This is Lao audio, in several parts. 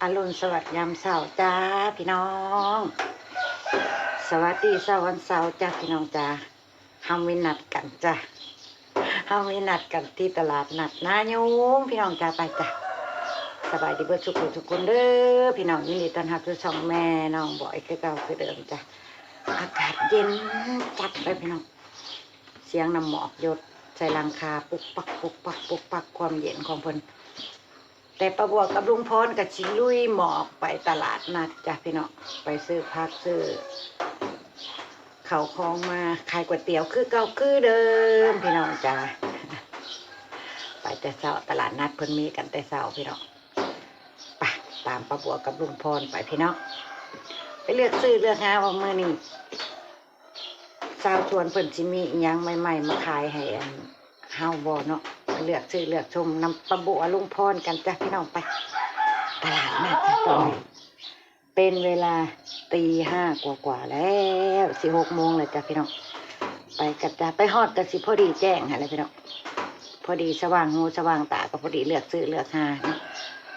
ອະລຸນສະຫວັດຍາມເຊົ້າຈ້າພີ່ນ້ອງ, ສະຫວັດດີເຊົ້າວັນເສົາຈ້າພີ່ນ້ອງຈ້າ. ເຮົາມີນັດກັນຈ້າ, ເຮົາມີນັດກັນທີ່ຕະຫຼາດນັດນາຍູງພີ່ນ້ອງຈ້າ. ໄປຈ້າ, ສະບາຍດີເບິດທຸກຜູ້ທຸກຄົນເດີພີ່ນ້ອງ, ຍິນດີຕ້ອນຮັບສູ່ຊ່ອງແມ່ນ້ອງບອຍຄືເກົ່າຄືເດີມຈ້າ. ອາກາດເຢັນຈັດເລີຍພີ່ນ້ອງ, ສຽງນ້ຳໝອກຢົດໃສ່ຫຼັງຄາປຸກປັກ ປຸກປັກ ປຸກປັກ ຄວາມເຢັນຂອງເພິ່ນ. ແຕ່ປ້າບົວກັບລຸງພອນກໍຊິລຸຍໝອກໄປຕະຫຼາດນັດຈ້າພີ່ນ້ອງ, ໄປຊື້ຜັກຊື້ເຂົ້າຂອງມາຂາຍກ໋ວຍຕຽວຄືເກົ່າຄືເດີມພີ່ນ້ອງຈ້າ. ໄປແຕ່ເຊົ້າ, ຕະຫຼາດນັດເພິ່ນມີກັນແຕ່ເຊົ້າພີ່ນ້ອງ. ໄປ ຕາມປ້າບົວກັບລຸງພອນໄປພີ່ນ້ອງ, ໄປເລືອກຊື້ເລືອກຫາວ່າມື້ນີ້ ຊາວສວນເພິ່ນຊິມີອີ່ຫຍັງໃໝ່ໆມາຂາຍໃຫ້ອັນເຮົາບໍ່ເນາະ. ເລືອກຊື້ເລືອກຊົມນຳປ້າບົວລຸງພອນກັນຈ້າພີ່ນ້ອງ. ໄປ ຕະຫຼາດນັດຈ້າ ຕອນນີ້ເປັນເວລາຕີຫ້າກວ່າໆແລ້ວ, ຊິຫົກໂມງແລ້ວຈ້າພີ່ນ້ອງ. ໄປກັນຈ້າ, ໄປຮອດກໍຊິພໍດີແຈ້ງຫັ້ນແຫຼະພີ່ນ້ອງ, ພໍດີສະຫວ່າງຫູສະຫວ່າງຕາ, ກໍພໍດີເລືອກຊື້ເລືອກຫາເນາະ,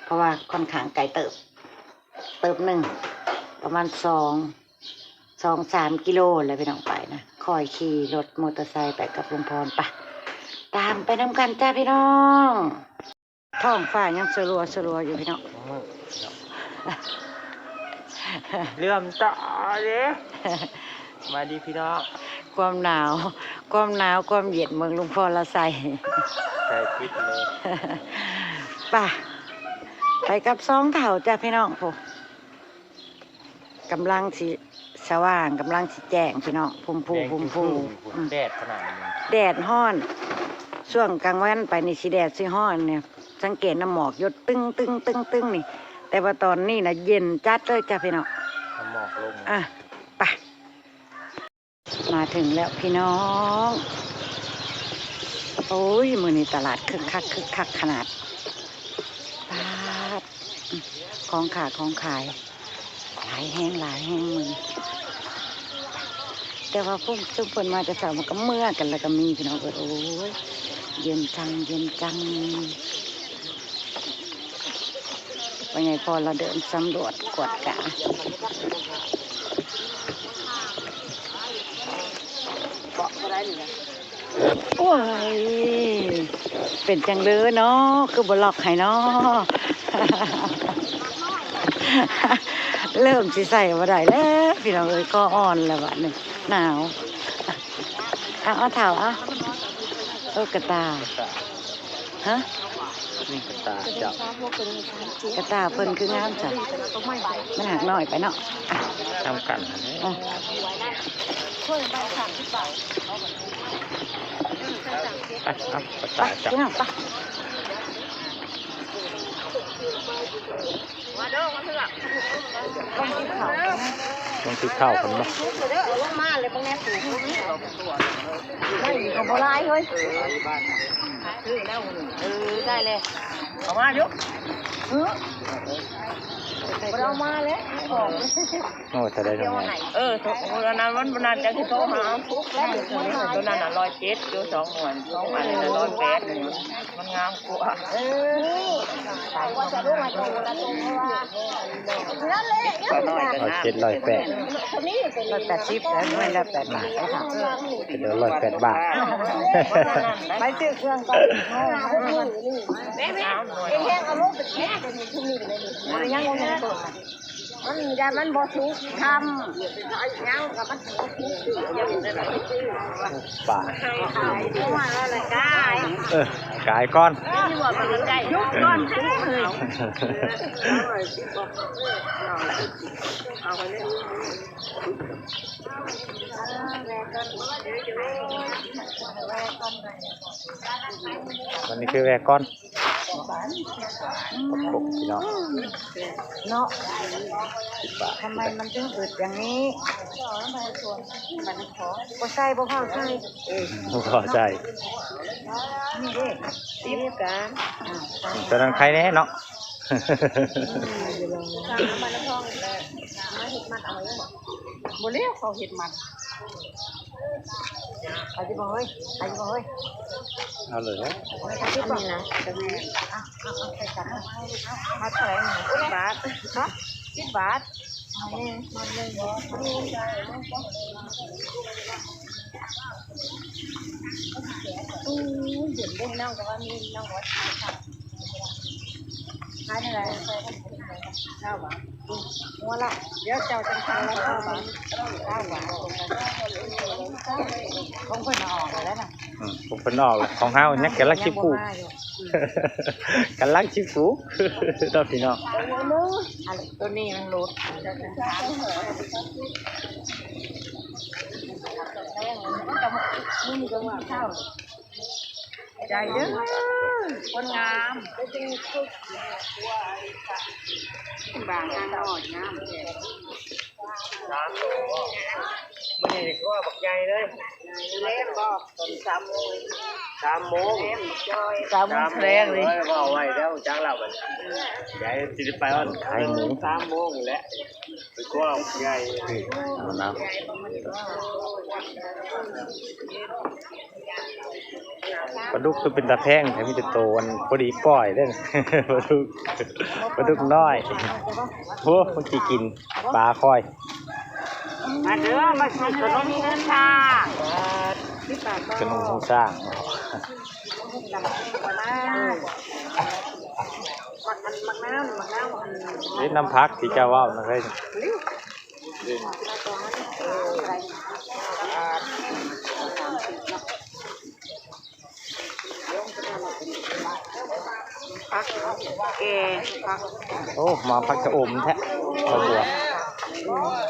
ເພາະວ່າຂ້ອນຂ້າງໄກເຕີບ ເຕີບໜຶ່ງ ປະມານສອງ ສອງສາມກິໂລແຫຼະພີ່ນ້ອງ. ໄປນະ, ຂ້ອຍຂີ່ລົດມໍເຕີໄຊໄປກັບລຸງພອນ. ໄປ ຕາມໄປນຳກັນຈ້າພີ່ນ້ອງ. ທ້ອງຟ້າຍັງສະຫຼົວສະຫຼົວຢູ່ພີ່ນ້ອງ, ເຫຼື້ອມຕາເດ້. ສະບາຍດີພີ່ນ້ອງ. ຄວາມໜາວ ຄວາມໜາວຄວາມເຢັນ ເບິ່ງລຸງພອນລາວໃສ່ ໃສ່ຕິດເລີຍ. ໄປ ໄປກັບສອງເຖົ້າຈ້າພີ່ນ້ອງ. ໂອ້ ກຳລັງຊິສະຫວ່າງ ກຳລັງຊິແຈ້ງພີ່ນ້ອງ, ພຸ້ມພູ ແດງ ພຸ້ມພູ ອືມ ແດດຂະໜາດນີ້ ແດດຮ້ອນ. ຊ່ວງກາງວັນໄປນີ້ຊິແດດຊິຮ້ອນນີ້, ສັງເກດນ້ຳໝອກຢົດຕຶ້ງໆໆນີ້, ແຕ່ວ່າຕອນນີ້ນະເຢັນຈັດເລີຍຈ້າພີ່ນ້ອງ. ນ້ຳໝອກລົງ ອ່ະ ໄປ ມາເຖິງແລ້ວພີ່ນ້ອງ. ໂອ້ຍ ມື້ນີ້ຕະຫຼາດຄຶກຄັກຄຶກຄັກຂະໜາດ. ປາດ ຂອງຄ້າຂອງຂາຍຫຼາຍແຮງ ຫຼາຍແຮງມື້ນີ້. ແຕ່ວ່າພວກຊຸມເພິ່ນມາແຕ່ເຊົ້າ ມັນກໍເມືອກັນແລ້ວກໍມີພີ່ນ້ອງເອີຍ. ໂອ້ຍ ເຢັນຈັງ ເຢັນຈັງ. ພໍ່ໃຫຍ່ພໍ່ລາວເດີນສຳຫຼວດກວດກາ. ໂອ້ຍ ເປັນຈັ່ງເດີເນາະ ຄືບໍ່ລັອກໃຫ້ເນາະ. ເລີ່ມຊິໃສ່ບໍ່ໄດ້ແລ້ວພີ່ນ້ອງເອີຍ, ຄໍອ່ອນແລ້ວບາດນີ້ ໜາວ. ເອົາ ເອົາເຖົ້າ ເອົາ ໂອ້ ກະຕ່າ ຮະ? ນີ້ກະຕ່າເຈົ້າ ກະຕ່າເພິ່ນຄືງາມຊະ, ມັນຫາກນ້ອຍໄປເນາະ. ອ່ະ ນຳກັນຫັ້ນແຫຼະ ເອີ ໄປ ເອົາກະຕ່າເຈົ້າ ໄປ ພີ່ນ້ອງ ໄປ. ມາເດີ ມາເຖືອ ລົງຕິດເຂົ້າກັນເນາະ ລົງມາເລີຍ ເບິ່ງແນ່ ປູກ ມັນກໍບໍ່ຫຼາຍເຮີ້ຍ. ເອີ ໄດ້ແລ້ວ ເອີ ໄດ້ແລ້ວ ເອົາມາຢູ່ ເອີ ບໍ່ໄດ້ເອົາມາແລ້ວ ຂອງ ໂອ້ ເທົ່າໃດເທົ່າໃດ ເອີ ໂທ ອັນນັ້ນມັນ ມັນນັ້ນຈະຊິໂທຫາ ໂຕນັ້ນນະ ຮ້ອຍເຈັດ ຢູ່ສອງໜ່ວຍ ສອງອັນນັ້ນນະ ຮ້ອຍແປດ ມັນງາມກວ່າ ເອີ ວ່າຈະລົງມາໂຕລະໂຕ ເພາະວ່າ ນັ້ນແຫຼະ ຮ້ອຍເຈັດ ຮ້ອຍແປດ ຮ້ອຍແປດສິບ ແລ້ວໜ່ວຍລະແປດບາດ ເອີ ເປັນຮ້ອຍແປດບາດ ໄປຊື້ເຄື່ອງກ່ອນ ແມ່ ແມ່ ເຮັດແຮງເອົາລົງໄປແຈກ ຍັງບໍ່ທັນໄດ້ ມັນຢ້ານມັນບໍ່ສຸກ ທຳ ຍັງກໍມັນບໍ່ສຸກ ປາ ຂາຍ ຂາຍ ເອີ ຂາຍກ່ອນ ຢຸດກ່ອນ ເອີ ອັນນີ້ຄືແວ່ກ່ອນ. ປະກົບພີ່ນ້ອງ ເນາະ ສິບບາດ ທຳໄມມັນເຖິງອຶດຢ່າງນີ້ ບໍ່ໃສ່ ບໍ່ພໍໃສ່ ບໍ່ພໍໃສ່ ນີ້ເດ້ ຕີນກາ ອ່າ ຕອນນັ້ນໄຄແນ່ເນາະ ບໍ່ແລ້ວ ເຂົາເຮັດມັນ ເອົາຢູ່ບໍ່ເຮີ້ຍ ເອົາຢູ່ບໍ່ເຮີ້ຍ. ເອົາເລີຍ ນີ້ນະ ມາເທົ່າໃດນີ້? ສິບບາດເນາະ ສິບບາດ ເອົາແນ່ ມັນເລີຍ ໂອ້ຍ ເຢັນເດ້ ນ້ອງກໍວ່າມີ ນ້ອງກໍວ່າ ຂາຍເທົ່າໃດ? ຊາວບາດ ຫົວລະ ດຽວເຈົ້າຈັ່ງທຳລະ ຊາວບາດ ຂອງເພິ່ນອອກແລ້ວນະ ອືມ ຂອງເພິ່ນອອກແລ້ວ ຂອງເຮົາຍັງກຳລັງຊິປູກ ກຳລັງຊິປູກເນາະພີ່ນ້ອງ ອັນໂຕນີ້ມັນຫຼຸດ ໃຈເດີ ຄົນງາມ ບາງນາງນ້ອຍງາມແທ້ ສາມໂຕ ມື້ນີ້ຄືວ່າບັກໃຫຍ່ເລີຍ ແລງບໍ່ ຕອນສາມໂມງ ສາມໂມງ ສາມໂມງແລງເລີຍ ເວົ້າໄວ້ແລ້ວ ຈັກແລ້ວບັດນີ້ ໃຫຍ່ຊິໄດ້ໄປຮອດ ຂາຍໝູ ສາມໂມງນີ້ແຫຼະ ເປັນຄົວໃຫຍ່ ເອົານຳ ປາດຸກຄືເປັນຕາແພງແທ້ ມີແຕ່ໂຕອັນພໍດີປ່ອຍເດ້ ປາດຸກ ປາດຸກນ້ອຍ ໂອ້ ມັນຊິກິນປາຂ້ອຍ ມາເດີ ມາຊື້ຂະໜົມຫູຊ້າງ ຂະໜົມຫູຊ້າງ ໝາກ ໝາກນາວ ໝາກນາວ ເຮັດນຳຜັກທີ່ເຈົ້າເວົ້ານັ້ນເລີຍ. ຜັກແກ່ ຜັກ ໂອ້ ມາຜັກຊະອົມແທ້ ບ່າວບົວ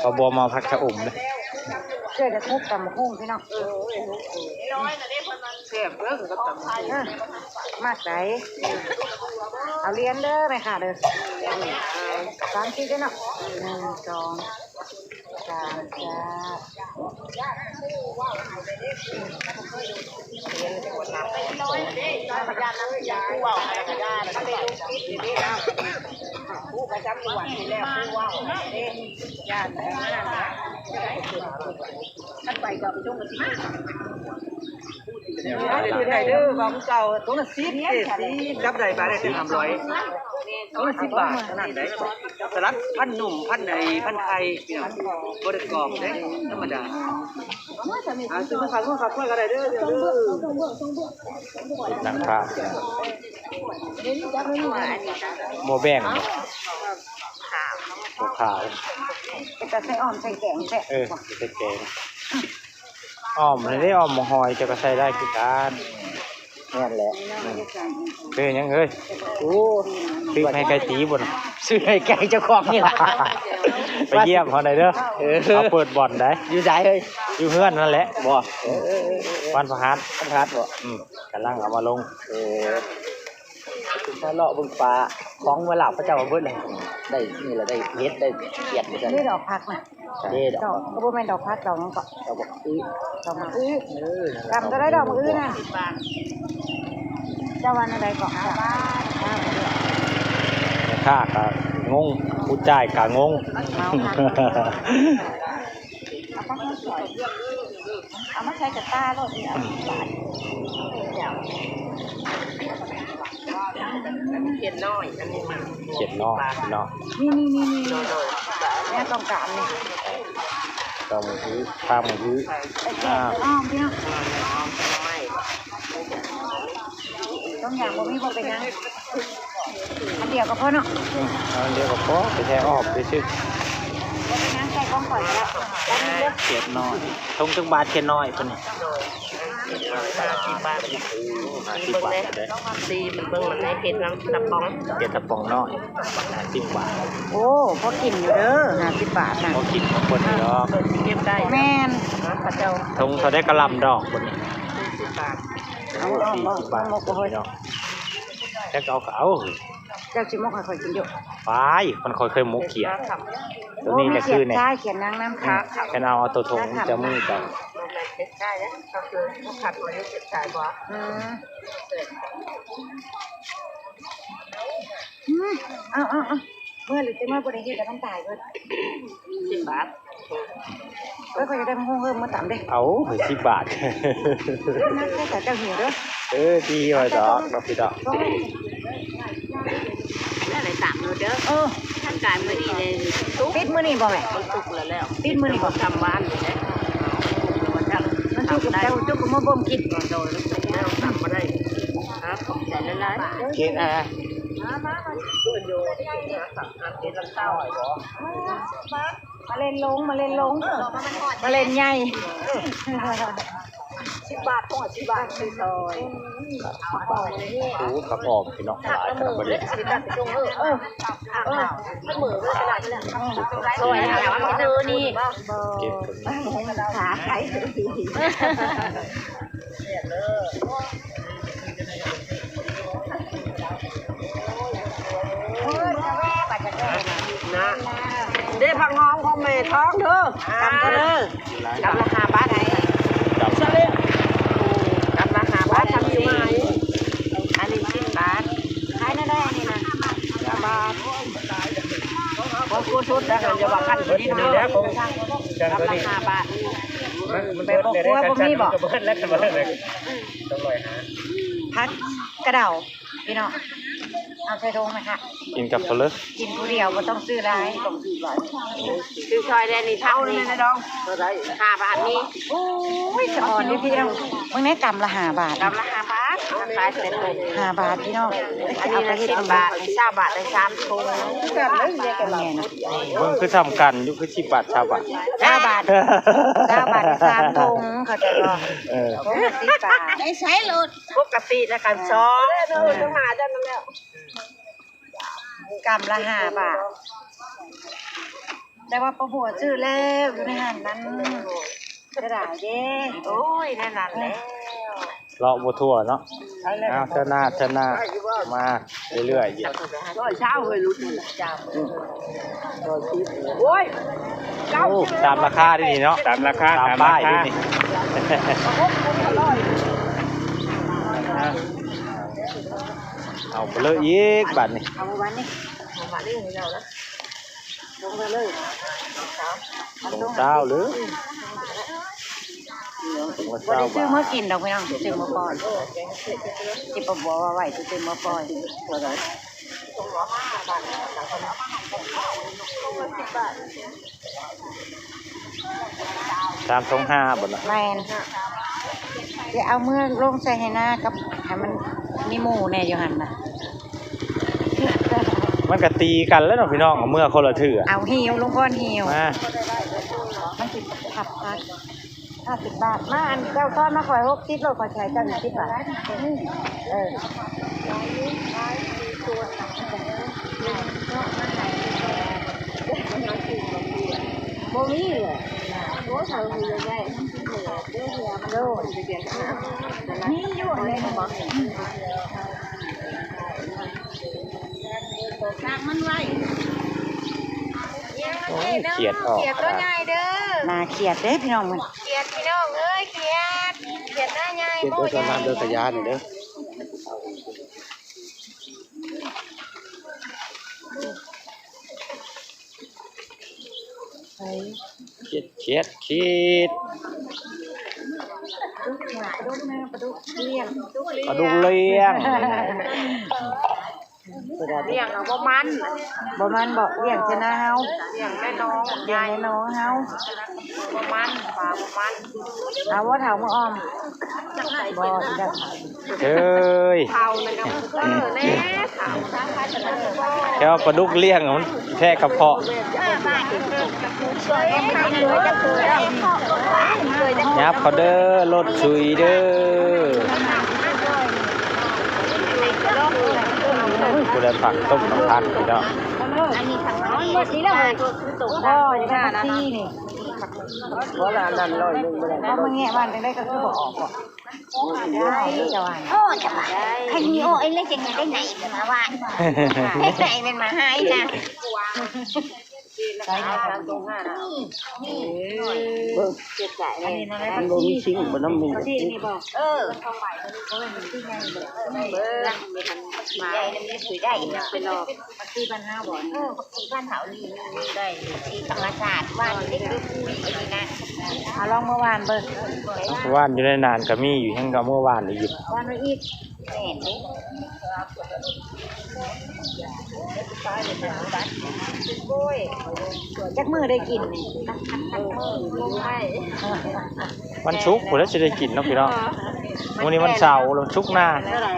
ບ່າວບົວມາຜັກຊະອົມເດ້ ເຈົ້າຈະທຸບຕຳບັກຫຸ່ງພີ່ນ້ອງ ແຊບເດີກັບຕຳບັກຫຸ່ງ ເອີ ມັກໃດ ເອົາຫຼຽນເດີແມ່ຄ້າເດີ ສາມສິບເດີເນາະ ໜຶ່ງ ສອງ ສາມ ຈ້າ ເອົາເລີຍເດີ ຂອງເຈົ້າ ຖົງລະສິບ ເຈັດສິບ ຈັບໄດ້ບາດໄດ້ຫ້າຮ້ອຍ ຖົງລະສິບບາດເທົ່ານັ້ນເດ້ ສະຫຼັດພັນໜຸ່ມ ພັນໄອ້ ພັນໄຂ່ ພີ່ນ້ອງ ບໍ່ໄດ້ກອງເດ້ ທຳມະດາ ຫາຊື້ມາຝາກງົວຝາກຄວາຍກໍໄດ້ເດີ ເດີ ເດີ ນັກພາບ ບໍ່ແບ່ງ ບໍ່ຂາຍ ເປັນຕາໃສ່ອ່ອມໃສ່ແກງແຊບ ເອີ ໃສ່ແກງ ອ່ອມນີ້ເດ້ ອ່ອມໝາກຫອຍ ເຈົ້າກໍໃສ່ໄດ້ຄືກັນ ແມ່ນແຫຼະ ເປັນຫຍັງເອີຍ ໂອ້ ຊື້ໃຫ້ໄກ່ຕີບໍ່ນະ ຊື້ໃຫ້ໄກ່ເຈົ້າຂອງນີ້ລະ ໄປຢ້ຽມເຮົາໄດ້ເດີ ເອີ ເຮົາເປີດບ່ອນໄດ໋ ຢູ່ໃສເອີຍ ຢູ່ເຮືອນນັ້ນແຫຼະ ບໍ່ ເອີ ເອີ ເອີ ວັນພະຫັດ ວັນພະຫັດບໍ່ ອືມ ກຳລັງເອົາມາລົງ ເອີ ມາເລາະເບິ່ງປ່າ ຂອງເມືອລາວເຂົາເຈົ້າເອົາເບິດເລີຍ ໄດ້ນີ້ລະ ໄດ້ເຫັດ ໄດ້ຂຽດ ນີ້ດອກຜັກນະ ເດ້ດອກ ດອກ ກໍບໍ່ແມ່ນດອກຜັກ ດອກຫຍັງເກາະ ດອກບັກອຶ ດອກບັກອຶ ເອີ ດຳເທົ່າໃດດອກບັກອຶນະ ເຈົ້າວ່າແນວໃດເກາະ ແມ່ຄ້າກໍງົງ ຜູ້ຈ່າຍກໍງົງ ເອົາມາໃສ່ກະຕ່າໂລດ ເອົາ ຂຽດນ້ອຍ ອັນນີ້ມັນຂຽດນ້ອຍເນາະ ນີ້ໆໆ ໂດຍໆ ແມ່ຕ້ອງການນີ້ ຕ້ອງຊື້ ຕຳຫຸ່ງ ໄປແກງ ອ່າ ອ້ອມພີ່ນ້ອງ ຕ້ອງຢ່າງບໍ່ມີບໍ່ເປັນຫຍັງ ອັນດຽວກໍພໍເນາະ ອືມ ເອົາອັນດຽວກໍພໍ ໄປແທ້ອອກໄປຊື້ ບໍ່ເປັນຫຍັງ ໃສ່ຂອງຂ້ອຍກໍໄດ້ ຂຽດນ້ອຍ ຖົງຈັກບາດຂຽດນ້ອຍເພິ່ນ ຫ້າສິບບາດ ຫ້າສິບບາດເດ້ ຊີມເບິ່ງ ມັນໃນເຂດລຳຕະປອງ ເຂດຕະປອງນ້ອຍ ຫ້າສິບບາດ ໂອ້ ພໍກິນຢູ່ເດີ ຫ້າສິບບາດນະ ພໍກິນຂອງເພິ່ນນີ້ດອກ ເພິ່ນຊິເກັບໄດ້ ແມ່ນ ເຂົາເຈົ້າ ຖົງເທົ່າໃດກະລຳດອກເພິ່ນນີ້ ສີ່ສິບບາດ ເອົາ ສີ່ສິບບາດ ເອົາ ເອົາ ເອົາ ເອົາ ເອົາ ຈັກຊິໝົກໃຫ້ຂ້ອຍກິນຢູ່ ໄປ ມັນຂ້ອຍເຄີຍໝົກຂຽດ ໂຕນີ້ແຫຼະຄືແນ່ ຂຽດຊາຍຂຽດນາງນຳ ອືມ ຄັນເອົາ ເອົາໂຕຖົງຈະມືເຈົ້າ ບໍ່ແມ່ນຂຽດຊາຍເດ້ ກໍຄືເຂົາຄັດວ່າຢູ່ຂຽດຊາຍບໍ່ ອືມ ອືມ ເອົາ ເອົາ ເອົາ ເມື່ອຫຼືຈັກໜ້ອຍບໍ່ໄດ້ເຮັດແລ້ວມັນຕາຍເບິດ ສິບບາດ ເອີ ຂ້ອຍຢາກໄດ້ໝາກຫຸ່ງເພີ່ມມາຕຳເດ້ ເອົາ ສິບບາດ ເອົາ ນັກແທ້ ເຈົ້າຫິວເດີ. ເອີ ດີວ່າດອກເນາະພີ່ນ້ອງ. ໄດ້ຕາມໂລດເດີ. ເອີ ທາງການມື້ນີ້ເດ້ ປິດມື້ນີ້ບໍ່ແມ່? ມັນສຸກແລ້ວ ແລ້ວ ປິດມື້ນີ້ບໍ່? ທຳວານນີ້ແຫຼະ ມັນສຸກແລ້ວ ເຈົ້າຈຸກມາບົ່ມກິນ. ໂດຍ ແລ້ວທຳບໍ່ໄດ້. ຂອບໃຈຫຼາຍໆ. ກິນ ອ່າ ມາເຫຼັ້ນລົງ ມາເຫຼັ້ນລົງ ມາເຫຼັ້ນໃຫຍ່. ສິບບາດ ໂອ້ ສິບບາດ ຄືຊອຍ. ໂອ້ ຜັກຫອມພີ່ນ້ອງ ຫຼາຍຂະໜາດບໍ່ໄດ້. ເອີ ເອີ ຊອຍແລ້ວ ເອີ ນີ້ ເກັບ ຂາໄກ່ ນະ ເດ້ ຜັກຫອມຂອງແມ່ທອງເດີ ກຳເດີ ກຳລະຫ້າບາດ. ກຳລະຫ້າບາດ ທຳຢູ່ໃໝ່. ອັນນີ້ສິບບາດ. ຂາຍແນວໃດອັນນີ້ນະ? ຫ້າບາດ. ຂອງກູສຸດນະ ຢ່າວ່າຄັນຕົວນີ້ເນາະ ກຳລະຫ້າບາດ. ແບບບໍ່ຄົວບໍ່ມີບໍ່? ຜັກກະເດົາ ພີ່ນ້ອງ ເອົາໃສ່ຖົງນະຄະ. ກິນກັບເຂົາເລີຍ ກິນຜູ້ດຽວ ບໍ່ຕ້ອງຊື້ຫຼາຍ. ຊື້ຊອຍແດ່ນີ້ ເທົ່ານີ້ນະດອງ ຫ້າບາດນີ້. ໂອ້ຍ ສະອອນເດ້ພີ່ນ້ອງ ເບິ່ງແດ່ ກຳລະຫ້າບາດ ກຳລະຫ້າບາດ. ຂາຍເປັນໂຕ ຫ້າບາດພີ່ນ້ອງ. ອັນນີ້ນະສິບບາດ ຊາວບາດໄດ້ສາມຖົງ. ຄືກັນເລີຍ ແມ່ນ ເບິ່ງຄືສ່ຳກັນຢູ່ ຄືສິບບາດ ຊາວບາດ ຊາວບາດ ຊາວບາດໄດ້ສາມຖົງ ເຂົ້າໃຈບໍ່? ເອີ ຖົງລະສິບບາດ ໄດ້ໃຊ້ໂລດ. ປົກກະຕິນະ ກຳສອງ ເອີ ກຳລະຫ້າບາດ. ແຕ່ວ່າປ້າບົວຊື້ແລ້ວ ຢູ່ໃນຫັ້ນນັ້ນ ເສຍດາຍເດ້. ໂອ້ຍ ແນວນັ້ນແຫຼະ ເລາະບໍ່ທົ່ວເນາະ. ເອົາ ເທື່ອໜ້າ ເທື່ອໜ້າ ມາເລື້ອຍໆຢູ່. ຮ້ອຍຊາວເຮີ້ຍ ຫຼຸດ ໂອ້ຍ ໂອ້ ຕາມລາຄາເດ້ນີ້ເນາະ ຕາມລາຄາ ຕາມປ້າຍເດ້ນີ້. ເອົາໄປເລີຍອີກບາດນີ້ ເອົາບາດນີ້ ເອົາບາດນີ້ໃຫ້ເຈົ້ານະ. ຖົງເທົ່າໃດ? ຖົງຊາວເລີຍ ຖົງລະຊາວບາດ. ບໍ່ໄດ້ຊື້ມາກິນດອກພີ່ນ້ອງ ຊື້ມາປ່ອຍ. ຊິບໍ່ບອກວ່າໄວ້ ຊິຊື້ມາປ່ອຍ. ສາມຖົງຫ້າບໍ່ນະ? ແມ່ນ ຊິເອົາເມືອລົງໃສ່ໄຮ່ນາກັບ ໃຫ້ມັນມີໝູ່ແດ່ຢູ່ຫັ້ນນະ. ມັນກະຕີກັນແລ້ວເນາະພີ່ນ້ອງ ເອົາເມືອຄົນລະເທື່ອ. ເອົາ ຫິ້ວ ລຸງພອນຫິ້ວ ມາ ມັນຊິທັບພັກ. ຫ້າສິບບາດ. ມາ ອັນເຈົ້າທອນມາຂ້ອຍຫົກສິບໂລດ ຂ້ອຍໃຫ້ເຈົ້າສິບບາດ. ເອີ ບໍ່ມີເລີຍ. ໂອ້ ເຂົາມີເລີຍ ໂດຍ ມີຢູ່ ອັນນີ້ບໍ່? ອືມ ຕາກມັນໄວ້. ໂອ້ຍ ຂຽດອອກ ຂຽດຕົວໃຫຍ່ເດີ. ໜ້າຂຽດເດ້ພີ່ນ້ອງ ມັນ ຂຽດພີ່ນ້ອງເອີຍ ຂຽດ ຂຽດໜ້າໃຫຍ່ ຂຽດ ໂອ້ຍ ເດີ ຕອນນັ້ນເດີ ຂະຢານີ້ເດີ. ຂຽດ ຂຽດ ຂຽດ ປາດຸກ ປາດຸກລ້ຽງ ປາດຸກລ້ຽງ. ລ້ຽງເອົາບໍ່ມັນ ບໍ່ມັນບໍ່ ລ້ຽງໃສ່ນາເຮົາ ລ້ຽງໃນໜອງ ລ້ຽງໃນໜອງເຮົາ ບໍ່ມັນ ປາບໍ່ມັນ. ເອົາບໍ່ເຖົ້າ ມື້ອ່ອມ ບໍ່ ເອີຍ ເຖົ້ານັ້ນກໍ ເອີ ແນ່ ເຖົ້າ ແຕ່ວ່າປາດຸກລ້ຽງມັນແທກກະເພາະ. ຫຍັບເຂົ້າເດີ ລົດຊຸຍເດີ. ໂອ້ຍ ຜູ້ໃດຜັກຕົ້ມນຳຜັກພີ່ນ້ອງ. ອັນນີ້ຜັກ ໝົດນີ້ແລ້ວເວີ້ຍ ອໍ ນີ້ກໍຜັກຊີນີ້. ບໍ່ລະ ອັນນັ້ນຮ້ອຍໜຶ່ງບໍ່ໄດ້ ເອົາມາແງະວ່າຈັ່ງໃດກໍຄືບໍ່ອອກບໍ່. ໂອ້ຍ ເຈົ້າວ່າ ໂອ້ ເຈົ້າວ່າ ຄັນມີໂອ້ ເອັນເລີຍຈັ່ງໃດໄດ້ໄໜມາຫວ່ານ ໄດ້ໄໜແມ່ນມາຫາຍນະ. ໃສ່ໃນກະເປົາ. ເບິ່ງ ອັນນີ້ນະ ມັນບໍ່ມີຊິງບໍ່ນຳມີ. ເອີ ມັນຊິໃຫຍ່ ມັນຊິໄດ້ ໄປລອກ ຜັກຊີບ້ານເຮົາບໍ່? ເອີ ຜັກຊີບ້ານເຮົານີ້ ນີ້ໄດ້ ຜັກຊີທຳມະຊາດ ຫວ່ານເລັກໆ ອັນນີ້ນະ. ເອົາລອງມາຫວ່ານເບິ່ງ. ຫວ່ານຢູ່ໃນນານກະມີຢູ່ ຍັງກະເອົາມາຫວ່ານອີກຢູ່. ຫວ່ານໄວ້ອີກ. ແມ່ນເດ້. ໂອ້ຍ ຈັກມື້ໄດ້ກິນນີ້? ຈັກມື້ ງງໄປ. ວັນສຸກພຸ້ນແຫຼະຊິໄດ້ກິນເນາະພີ່ນ້ອງ. ມື້ນີ້ວັນເສົາ ວັນສຸກໜ້າ. ເທົ່າໃດ?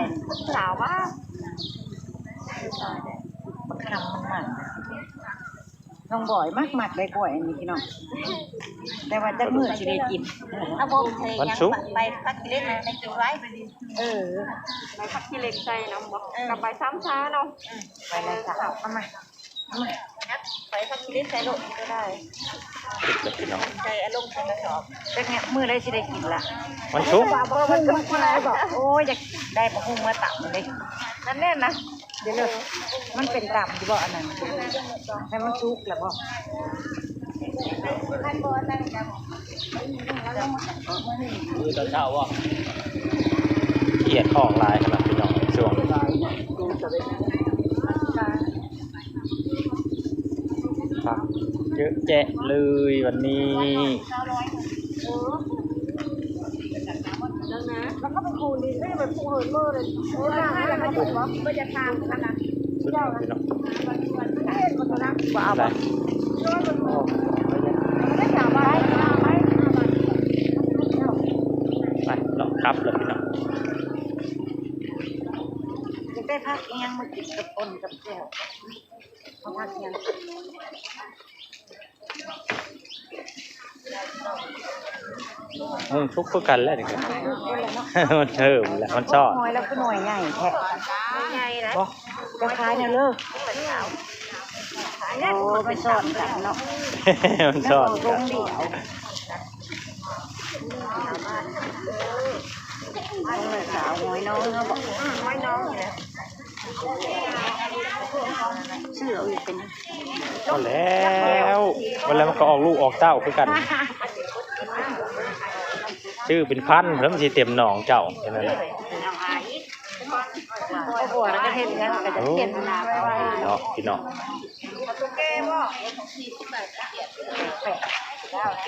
ສາວວ່າ ບັກຄຳມັນມັນ. ນ້ອງບອຍມັກໆ ໄດ້ກ້ວຍອັນນີ້ພີ່ນ້ອງ ແຕ່ວ່າຈັກມື້ຊິໄດ້ກິນ. ເອົາບໍ່ໃສ່ຫຍັງ ວັນສຸກ ໃບຜັກຂີ້ເຫຼັກນະ ໄດ້ກິນໄວ. ເອີ ໃບຜັກຂີ້ເຫຼັກໃສ່ນຳບໍ່? ເອີ ກັບໃບຊາມຊາເນາະ. ເອີ ໃບລະຊາ ເອົາມາ ເອົາມາ ໃບຜັກຂີ້ເຫຼັກໃສ່ໂລດກໍໄດ້. ເກັບແລ້ວພີ່ນ້ອງ ໃສ່ອາລົມໃສ່ກະສອບ. ຈັກມື້ໃດຊິໄດ້ກິນລະ? ວັນສຸກ. ບໍ່ ວັນສຸກບໍ່ໄດ້ບໍ? ໂອ້ຍ ຢາກໄດ້ບັກຫຸ່ງມາຕຳເດ້. ນັ້ນແຫຼະນະ. ເດີ ມັນເປັນຕຳຢູ່ບໍ່ອັນນັ້ນ? ໃຫ້ມັນສຸກແລ້ວບໍ່? ມື້ຕອນເຊົ້າບໍ່? ຂຽດອອກຫຼາຍຂະໜາດພີ່ນ້ອງ ຊ່ວງ ຜັກເຍາະແຍະເລີຍວັນນີ້. ແລ້ວນະ ແລ້ວເຂົາໄປປູດິນ ໄປປູເຫີນເມີເລີຍ. ເອີ ບໍ່ຢາກຖາມນະ. ສຸດຍອດເນາະ. ເຫັນບໍ່ຕົວນັ້ນ ບໍ່ເອົາບໍ່? ໄດ້ ໄປເນາະ ກັບແລ້ວພີ່ນ້ອງ. ຢາກໄດ້ຜັກອີ່ຫຍັງມາກິນກັບປົ່ນກັບແຈ່ວ? ເອົາຜັກອີ່ຫຍັງ? ຫຸ່ງສຸກຄືກັນແຫຼະນີ້ ມັນເລີ່ມແລ້ວ ມັນຊອດ. ຫອຍລາວຄືໜ່ວຍໃຫຍ່ແທ້? ບໍ່ ຈະຂາຍແນວເລີ. ໂອ້ ມັນຊອດກັນເນາະ ມັນຊອດກັນ. ນ້ອງສາວຫອຍນ້ອງເນາະ ຫອຍນ້ອງນີ້ແຫຼະ. ຊື້ເອົາອີກເປັນ ພໍແລ້ວ ເວລາມັນກໍອອກລູກອອກເຕົ້າຄືກັນ. ຊື້ເປັນພັນ ແລ້ວມັນຊິເຕັມໜອງເຈົ້າ ເທົ່ານັ້ນນະ. ໂອ້ ເນາະ ພີ່ນ້ອງ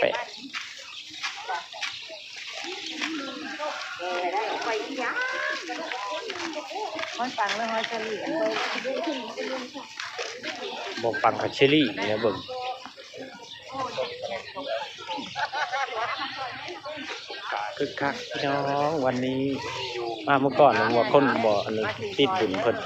ແປະ. ຫອຍປັງ ຫຼື ຫອຍເຊີຣີ? ບໍ່ ປັງກັບເຊີຣີນີ້ນະເບິ່ງ. ຄຶກຄັກພີ່ນ້ອງ ວັນນີ້ມາມື້ກ່ອນວ່າຄົນບໍ່ອັນນີ້ ຕິດບຸນເພິ່ນ.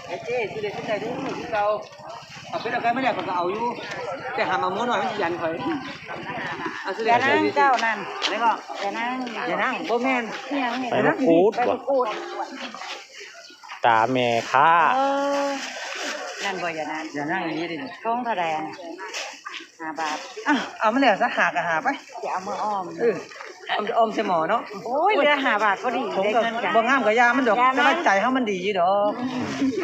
ເຈົ້ ຊິໄດ້ສົນໃຈເດີ ຄືເກົ່າ. ເອົາເປັດເອົາໄກ່ມາແລ້ວ ຂ້ອຍກໍເອົາຢູ່ ແຕ່ຫ້າມເອົາໝູນ້ອຍ ມັນຊິຢັນຂ້ອຍ. ເອົາຊິໄດ້ ຢ່ານາງເຈົ້ານັ້ນ ແລ້ວກໍຢ່ານາງ ຢ່ານາງ ບໍ່ແມ່ນ ອີ່ຫຍັງນີ້ ໃບມະກູດ ໃບມະກູດ. ຕາແມ່ຄ້າ. ເອີ ນັ້ນບໍ່ ຢ່ານາງ ຢ່ານາງອີ່ຫຼີເດ້. ຖົງເທົ່າໃດຫັ້ນ? ຫ້າບາດ. ເອົາ ເອົາມາແລ້ວຊະ ຫ້າກໍຫ້າໄປ ຊິເອົາມາອອມ. ເອີ ອອມ ອອມໃສ່ໝໍ້ເນາະ. ໂອ້ຍ ເຫຼືອຫ້າບາດພໍດີ ໄດ້ເງິນກັນ. ບໍ່ງາມກໍຢ່າມັນດອກ ແຕ່ວ່າໃຈເຮົາມັນດີຢູ່ດອກ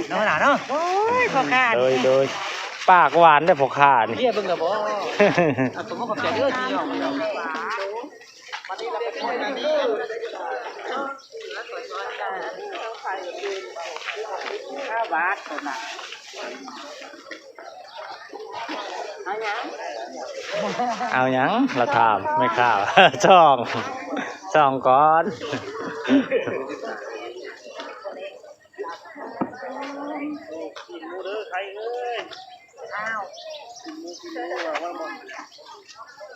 ເນາະ ຫຼານເນາະ. ໂອ້ຍ ພໍ່ຄ້າ ໂດຍ ໂດຍ ປາກຫວານເດ້ພໍ່ຄ້ານີ້. ເບຍເບິ່ງແລ້ວບໍ່? ເອົາ ຂໍຂອບໃຈເດີທີ່ອອກມາ. ຫ້າບາດພຸ້ນນະ. ເອົາຫຍັງ? ເອົາຫຍັງ? ລາວຖາມແມ່ຄ້າ. ສອງ ສອງກ່ອນ. ກິນໝູເດີໄຂ່ເອີຍ. ອ້າວ ກິນໝູ ກິນໝູ ວ່າ ວ່າບໍ່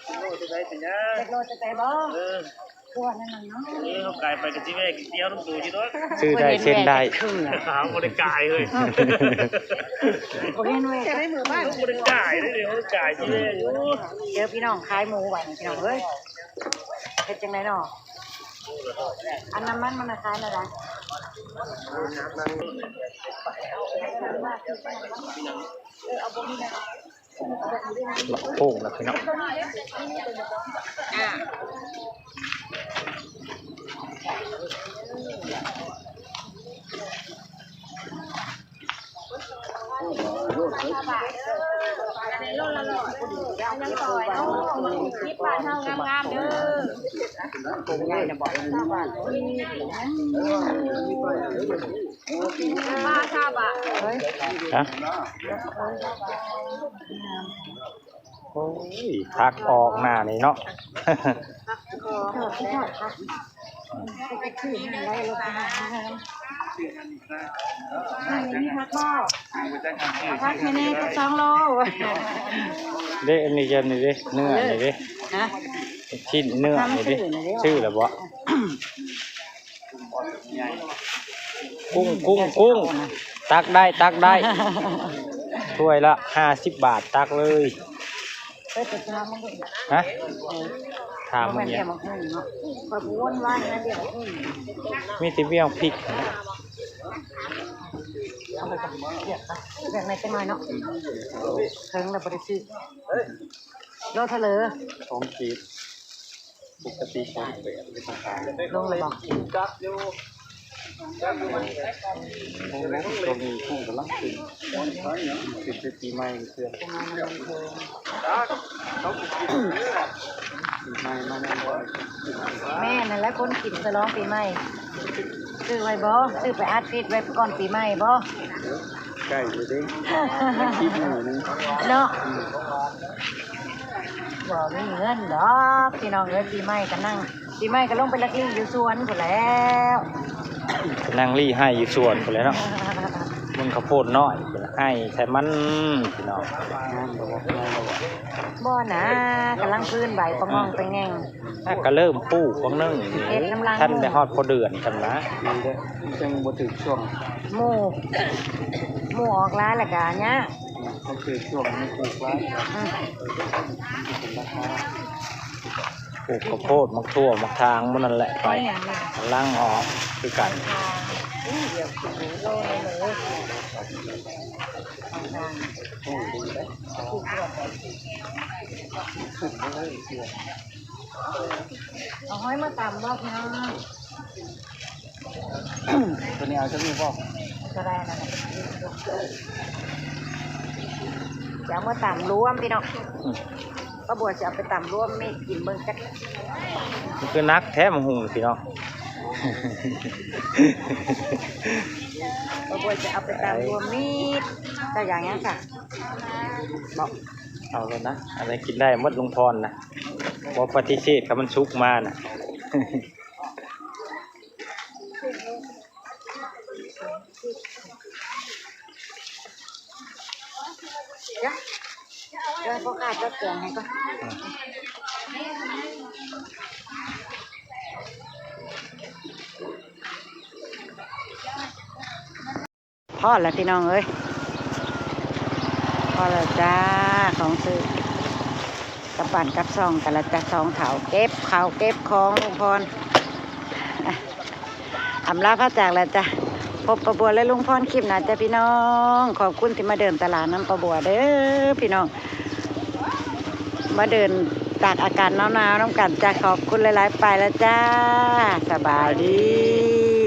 ກິນໂລຈັກໃດເປັນຫຍັງ? ຈັກໂລຈັກໃດບໍ່? ເອີ ຄືວ່ານັ້ນນະເນາະ. ເອີ ເຮົາກາຍໄປກໍຊິແວ່ກິນຕຽວນຳໂຕຢູ່ດອກ. ຊື້ໄດ້ເຊັນໄດ້. ຫາບໍ່ໄດ້ກາຍເລີຍ. ບໍ່ເຫັນເວີຍ ຈະໄດ້ມື້ບ້ານ ບໍ່ໄດ້ກາຍເລີຍ. ເຮົາກາຍຊິແວ່ຢູ່. ເຈີພີ່ນ້ອງຂາຍໝູບັດນີ້ ພີ່ນ້ອງເອີຍ ເຮັດຈັ່ງໃດເນາະ? ອັນນ້ຳມັນມັນນະຂາຍແນວໃດ? ລະໂຄ້ງລະພີ່ນ້ອງ. ຮະ? ໂອ້ຍ ຜັກອອກໜ້ານີ້ເນາະ. ເດ້ ອັນນີ້ ອັນນີ້ເດ້ ເນື້ອນີ້ເດ້ ຮະ? ຊີ້ນເນື້ອນີ້ເດ້ ຊື້ແລ້ວບໍ່? ກຸ້ງ ກຸ້ງ ກຸ້ງ ຕັກໄດ້ ຕັກໄດ້ ຖ້ວຍລະຫ້າສິບບາດ ຕັກເລີຍ. ຮະ? ຖາມມັນເນຍ ມີແຕ່ເບ້ຍງພິກ ເອົາໄປກ່ອນ ວຽກໄປ ວຽກໃນຈັກໜ້ອຍເນາະ ເຖິງແລ້ວບໍ່ໄດ້ຊື້ ໂລເທົ່າໃດ? ສອງຂີດ. ປົກກະຕິສອງແປດ ລົງແລ້ວບໍ່? ໂອ້ ຊ່ວງນີ້ກຸ້ງກຳລັງຂຶ້ນ ຂຶ້ນໄປປີໃໝ່ເທື່ອ ປີໃໝ່ມາແລ້ວ. ແມ່ນຫັ້ນແຫຼະ ຄົນກິນສະຫຼອງປີໃໝ່ ຊື້ໄວ້ບໍ່? ຊື້ໄປອັດຟີດໄວ້ກ່ອນປີໃໝ່ບໍ່? ໃກ້ຢູ່ເດ້ ສິບມື້ໜຶ່ງເນາະ. ອືມ ບໍ່ມີເງິນດອກພີ່ນ້ອງເອີຍ ປີໃໝ່ກໍນັ່ງ ປີໃໝ່ກໍລົງໄປລັກລີ້ຢູ່ສວນພຸ້ນແລ້ວ ນັ່ງລີ້ໄຮ່ຢູ່ສວນພຸ້ນແຫຼະເນາະ. ເບິ່ງເຂົ້າໂພດນ້ອຍພຸ້ນ ໄຮ່ໃສ່ມັນພີ່ນ້ອງ. ງາມບໍ່? ງາມບໍ່? ບໍ່ນາ ກຳລັງຟື້ນໃບປະງອງປະແງງ. ອາ ກໍເລີ່ມປູກບາງໜຶ່ງ ເຮັດກຳລັງ ທັນໄດ້ຮອດພໍເດືອນຊັ້ນນະ. ມັນເດີ ມັນຈັ່ງບໍ່ຖືກຊ່ວງ ໝູ່ ໝູ່ອອກຫຼາຍແລ້ວກະຍາກ. ອືມ ມັນຖືກຊ່ວງ ມັນປູກຫຼາຍ. ອືມ ມັນເປັນລາຄາ. ປູກເຂົ້າໂພດ ໝາກຖົ່ວ ໝາກຖາງ ໝູ່ນັ້ນແຫຼະ ໄປ ກຳລັງອອກຄືກັນ. ເອົາຫອຍມາຕຳບໍ່ພີ່ນ້ອງ? ຕົວນີ້ເອົາຈັກລູກບໍ່? ກໍໄດ້ນັ້ນແຫຼະ ຈະເອົາມາຕຳລວມພີ່ນ້ອງ. ອືມ ປ້າບົວຊິເອົາໄປຕຳລວມມີດກິນເບິ່ງຈັກ ມັນຄືໜັກແທ້ໝາກຫຸ່ງພີ່ນ້ອງ. ປ້າບົວຊິເອົາໄປຕຳລວມມີດ ເຈົ້າຢາກຫຍັງຊະ? ເອົາໂລດນະ ອັນໃດກິນໄດ້ໝົດ ລຸງພອນນະ ບໍ່ປະຕິເສດ ຄັນມັນສຸກມານະ. ເດີ ເດີ ພໍ່ຄ້າຈັດແຈງໃຫ້ກ່ອນ. ພໍແລ້ວພີ່ນ້ອງເອີຍ ພໍແລ້ວຈ້າ ຂອງຊື້ກັບບ້ານກັບຊ່ອງກັນລະຈ້າ ສອງເຖົ້າເກັບເຂົ້າເກັບຂອງ ລຸງພອນ ອຳລາພາຈາກແລ້ວຈ້າ. ພົບປ້າບົວ ແລະ ລຸງພອນຄລິບໜ້າຈ້າພີ່ນ້ອງ. ຂອບຄຸນທີ່ມາເດີນຕະຫຼາດນຳປ້າບົວເດີພີ່ນ້ອງ ມາເດີນຕາກອາກາດໜາວໆນຳກັນຈ້າ. ຂອບຄຸນຫຼາຍໆ ໄປແລ້ວຈ້າ ສະບາຍດີ.